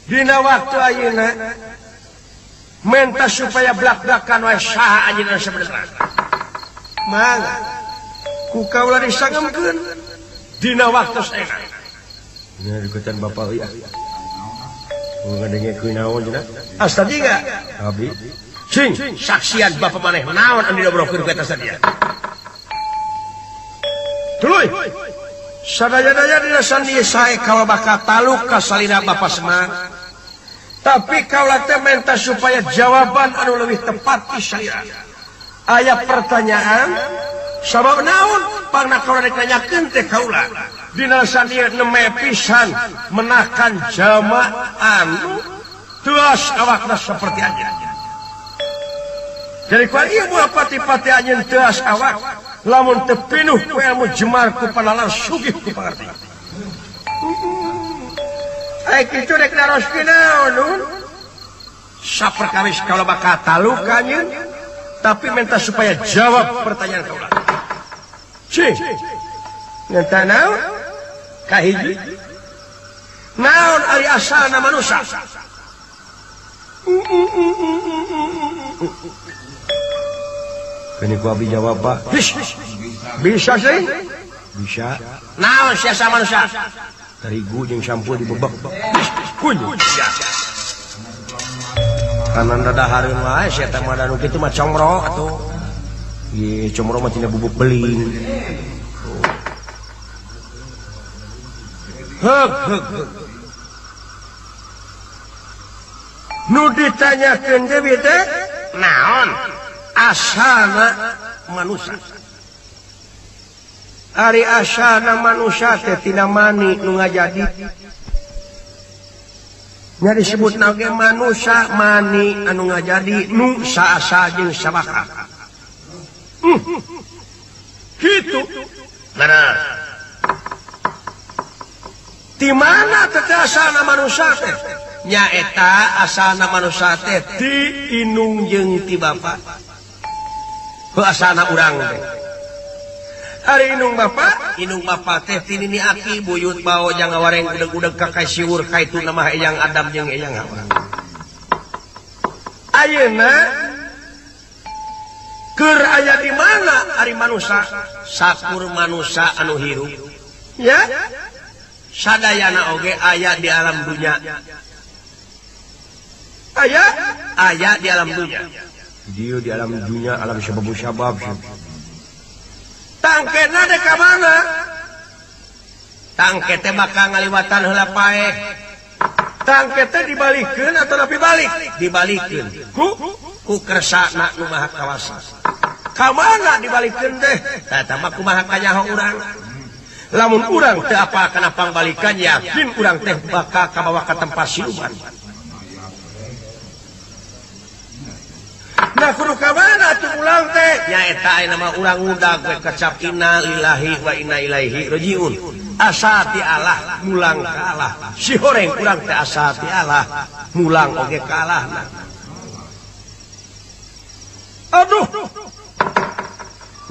Dina waktu ayeuna menta supaya blak-blakan wae saha anjeunna sabenerna. Mangga ku kaula disangemkeun dina waktu ayeuna. Nya diketan bapak euy ah. Ngadengekeun naon cenah? Astaga. Abdi. Cing, saksian bapak maneh naon anu diobrolkeun ku eta sadia. Tuluy. Sadaya-daya dina sandi sae kalau bakal taluk ka salina bapak Semar. Tapi kaula teh menta supaya jawaban anu leuwih tepat ti saya. Aya pertanyaan sabab naon pangna kaula rek nanyakeun teh kaula. Dina sandi neme pisan menakan jama anu teas awakna seperti anjeun. Jadi kual ieu moal pati-pati anjeun teas awak lamun teu pinuh ku ilmu jemar ku panalar sugih ku pangarti. Ai kitu rek naroskeun naon nun? Saperkawis kaula bakal taluk ka anjeun, tapi minta supaya jawab pertanyaan kaula. Cing. Nenta naon? Kahiji. Naon ari asalna manusia? Kini ku abdi jawab Pak. Bisa sih? Bisa. Naon sia asal manusia? Terigu jeung sampeu dibebek. Kunyuk. Kanan dadahareun wae sia teh mah anu kitu mah comro atuh. Ieu comro mah tina bubuk beling. Heug heug. Nu ditanyakeun deui teh naon asalna manusia. Ari asalna manusia teh tina mani nu ngajadi. Nya disebutna oge manusia mani anu ngajadi nu saasa jeung sabaka. Kitu. Nah. Di mana teh asalna manusia teh? Nyaeta asalna manusia teh ti inung jeung ti bapa. Heuh asalna urang teh. Ari inung bapa teh ti nini aki buyut bao jang ngawareng udeg-udeg ka kasiwur kaitu nama Eyang Adam jeung Eyang Hawa. Ayeuna keur aya di mana ari manusia? Sakur manusia anu hirup. Ya? Sadayana oge aya di alam dunya. Aya aya di alam dunya. Dia di alam dunya, alam syabab syabab. Tangkena dek ka mana? Tangke teh bakal ngaliwatan heula paeh. Tangke teh dibalikeun atau napi balik? Dibalikeun. Ku kersana nu Maha Kawasa. Ka mana dibalikeun teh? Tah eta mah kumaha kanyaho urang. Lamun urang teu apal kana pangbalikan yakin urang teh bakal kabawa ka tempat siluman. Nah kudu ka mana atuh ulang teh? Nyaeta aya nama urang ngudag we kecap inna lillahi wa inna ilaihi rajiun. Asa ti Allah mulang ka Allah. Si horeng urang teh asa ti Allah mulang oge ka Allah. Aduh.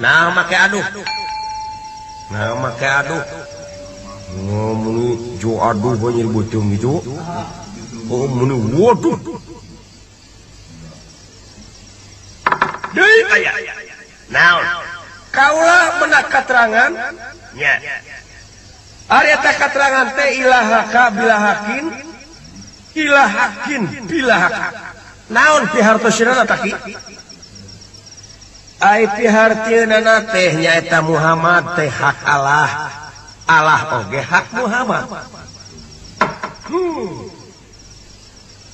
Nah make aduh. Nah make aduh. Ngomong jo aduh banyak bocong gitu. Oh muni waduh. Deui aya. Naon? Kaula menak katerangan nya. Ari eta katerangan teh ilahaka bilahakin ilahakin bilahaka. Naon pihartosna ta ki? Ai pihartieunana teh nyaeta Muhammad teh hak Allah. Allah oge hak Muhammad.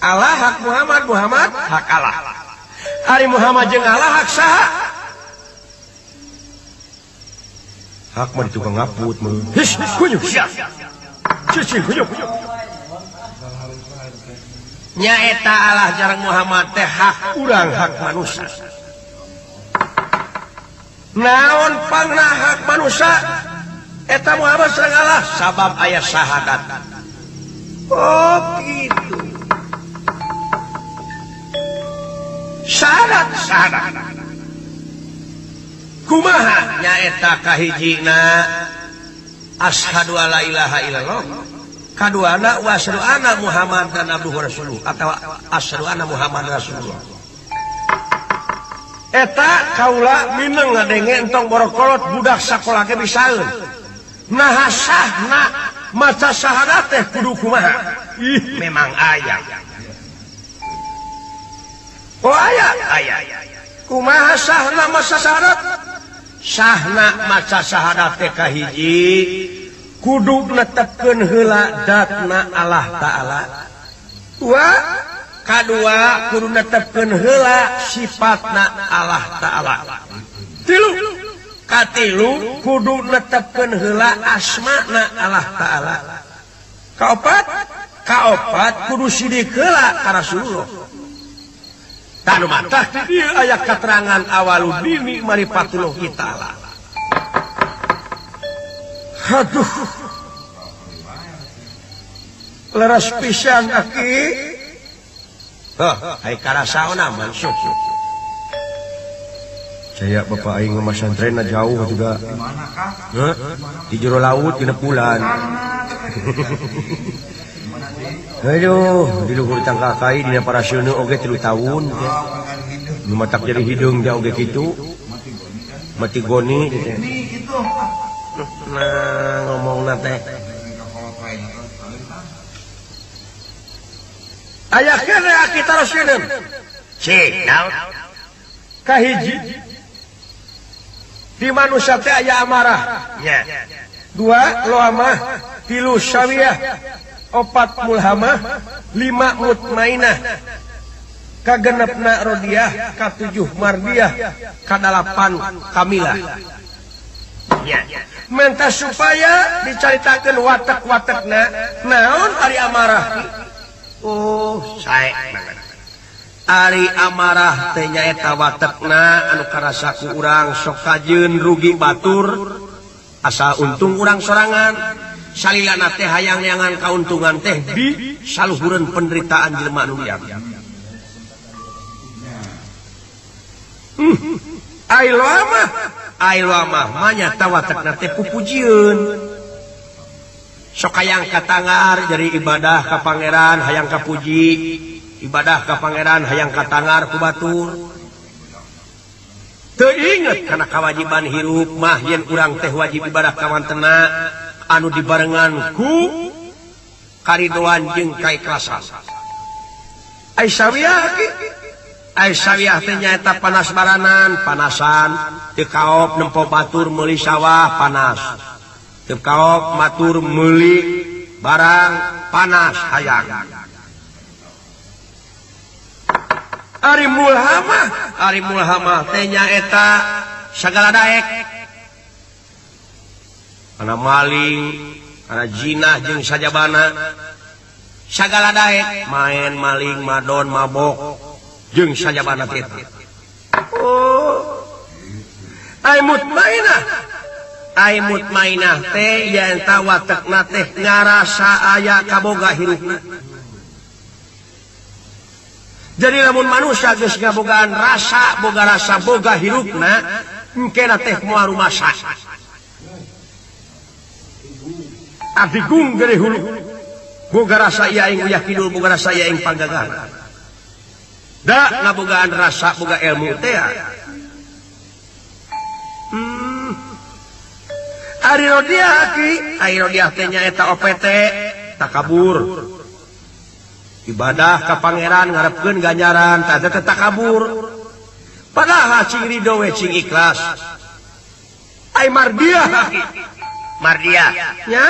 Allah hak Muhammad, Muhammad hak Allah. Ari Muhammad jeung Allah hak saha? Hak mah tukang ngaput mah. His, kunyuk sia. Cicing kunyuk. Nyaeta Allah jarang Muhammad teh hak urang, hak manusia. Naon pangna hak manusia? Eta Muhammad sareng Allah sabab aya syahadat. Oh gitu. Syahadat, syahadat. Kumaha nyaeta kahijina asyhadu alla ilaha illallah Kaduana wa asyhadu anna Muhammadan abduhu rasuluh atawa asyhadu anna Muhammadan rasulullah. Eta kaula mineng ngadenge entong borokolot budak sakola ge bisaeun. Nah sahna maca syahadat teh kudu kumaha? Ih, memang aya. Oh aya, aya. Kumaha sahna maca syahadat? Sahna maca syahadat teh kahiji kudu netepkeun heula datna Allah Ta'ala. Dua, kadua kudu netepkeun heula sifatna Allah Ta'ala. Tilu, katilu kudu netepkeun heula asmana Allah Ta'ala. Kaopat, kaopat kudu sidik heula ka Rasulullah. Tanu matah di dieu aya katerangan awalud dini marifatullah ta'ala. Aduh, leres pisan aki. Hah, ai karasaona mansuk. Saya bapak aing mah santrenna jauh juga. Hah? Di jero laut 6 bulan. Aduh, di luhur tangka kai dina parasieuna oge 3 tahun. Nu matak jadi hideung teh oge kitu. Mati goni teh. Nah, ngomongna teh. Aya keneh aki taroskeun. Cik, naon? Kahiji di manusia teh aya amarah. Nya. Dua loamah, tilu syawiyah, opat mulhamah, lima mutmainah, kagenepna rodiah, katujuh mardiah, kadalapan kamilah. Ya. Menta supaya dicaritakeun watek-watekna naon ari amarah. Oh, sae banget. Ari amarah teh nyaeta watekna anu karasa ku urang sok kajeun rugi batur asal untung urang sorangan. Salilana teh hayang neangan kauntungan teh di saluhureun penderitaan jelema anu liar. Ai loamah, ai loamah mah nyata watekna teh pupujieun. Sok hayang katangar jadi ibadah ka pangeran hayang kapuji, ibadah ka pangeran hayang katangar ku batur. Teu inget kana kawajiban hirup mah yen urang teh wajib ibadah ka wantena anu dibarengan ku karidoan jeung kaikhlasan. Ai sawiyah ki, ai sawiyah teh nyaeta panas baranan, panasan, teu kaop nempo batur meuli sawah panas. Teu kaop matur meuli barang panas hayang. Ari mulhamah, ari mulhamah teh nyaeta sagala daek. Kana maling, kana jinah jeung sajabana. Sagala daek, main maling, madon, mabok jeung sajabana teh. Oh. Ai mutmainah, ai mutmainah teh nyaeta watekna teh ngarasa aya kaboga hirupna. Jadi lamun manusia geus ngabogaan rasa, boga rasa boga hirupna, engkena teh moal rumasa. Abdi gung gede hulu. Boga rasa ieu aing uyah kidul, boga rasa ieu aing panggagahan. Da ngabogaan rasa boga ilmu teh. Ari rodiah aki, ari rodiah teh nyaeta OPT, takabur. Ibadah ka pangeran ngarepkeun ganjaran, tah teh takabur. Padahal cing ridho we cing ikhlas. Ai mardiah aki. Mardiah nya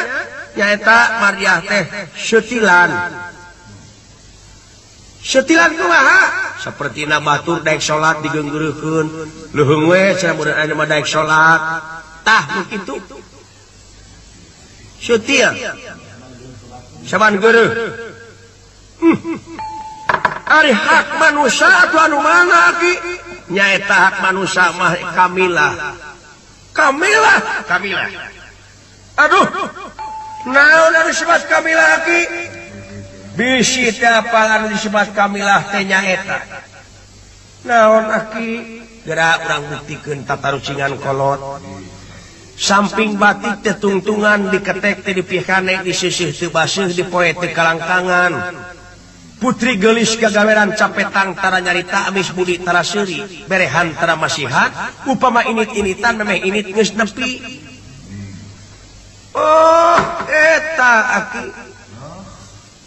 nyaeta mardiah teh setilan. Setilan kumaha? Sapertina batur daek salat digeunggeureun, leuheung we cenah mun aya mah daek salat. Tah nu kitu. Setil. Saban geureuh. Ari hak manusia atuh anu mana ki? Nyaeta hak manusia mah kamilah. Kamilah, kamilah. Aduh. Naon anu disebut kamilah ki? Bisi teh apal anu disebut kamilah teh nyaeta. Naon aki? Geura urang buktikeun tatarucingan kolot. Samping batik teh tungtungan diketek teh dipihane disisih teu baseuh dipoe teu kalangkangan. Putri geulis gagaweran capetang tara nyarita amis budi tara seuri berehan tara masihat upama init-initan memeh init geus nepi. Oh eta aki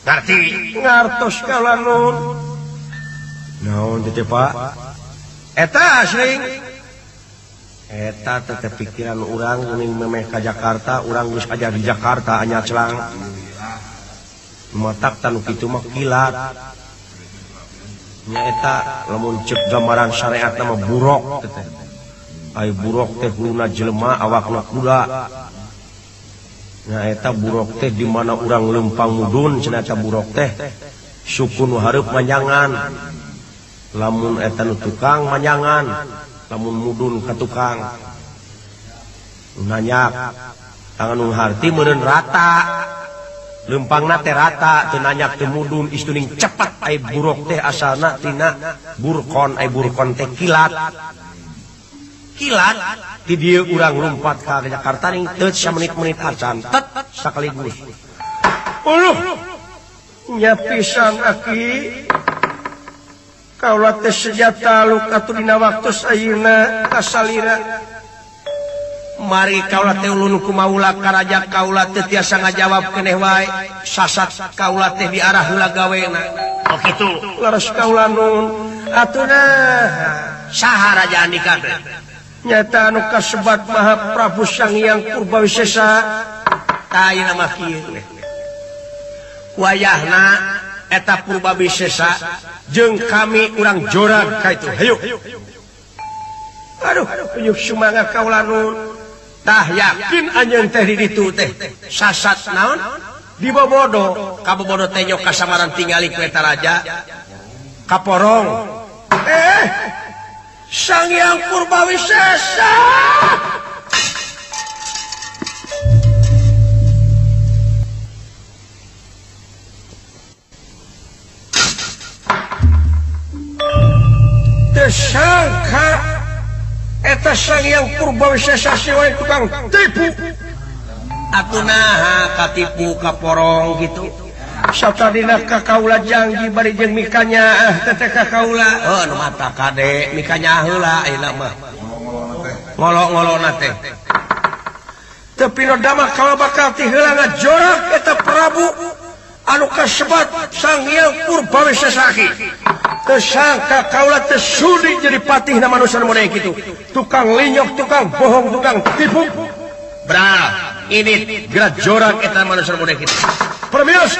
ngarti ngartos kaula nun. Naon teh Pak? Eta asring eta teh pikiran urang geuning memeh ka Jakarta, urang geus aja di Jakarta anya celang. Matak tanu kitu mah kilat. Nya eta lamun ceuk gambaran syariat mah buruk teh. Ai buruk teh huluna jelema awakna kuda. Nya eta buruk teh di mana urang leumpang mudun cenah eta buruk teh. Suku nu hareup manjangan. Lamun eta nu tukang manjangan, lamun mudun ka tukang. Nanyak tangan nu harti meureun rata. Lempangna teh rata teu nanyak teu mudun istuning cepat ai buruk teh asalna tina burkon ai burkon teh kilat. Kilat ti dieu urang lumpat ka Jakarta ning teu samenit-menit acan tet sakaligus. Uluh nya pisan aki kaula teh senjata luk atuh dina waktu ayeuna kasalira. Mari kaula teh ulun kumaula karaja kaula teh tiasa ngajawab keneh wae sasat kaula teh diarah heula gawena. Oh kitu leres kaula nun atuh nah saha raja andika teh nyata anu kasebat Maha Prabu Sang Hyang Purbawisesa. Tah ayeuna mah kieu wayahna eta Purbawisesa jeung kami urang jorag ka itu. Hayu aduh yuk sumangga kaula nun. Tah yakin anjeun teh di ditu teh sasat naon dibobodo kabobodo teh nyok kasamaran tingali ku eta raja kaporong. Sang Hyang Purbawisesa tersangka eta Sang Hyang Purbawisesa siwa tukang tipu. Atuh naha katipu kaporong gitu. Satadina ka kaula janji bari jeung mikanya teh ka kaula. Heuh nu mata kade mikanya heula ayeuna mah. Ngolok-ngolokna teh. Tapi nu damah kaula bakal ti heula ngajorak eta Prabu anu kasebat Sang Hyang Purbawisesa ki. Tersangka kaula teh sudi jadi patihna manusia nu model kitu. Tukang linyok, tukang bohong, tukang tipu. Bra, ini gerak jorak eta manusia model kitu. Permios.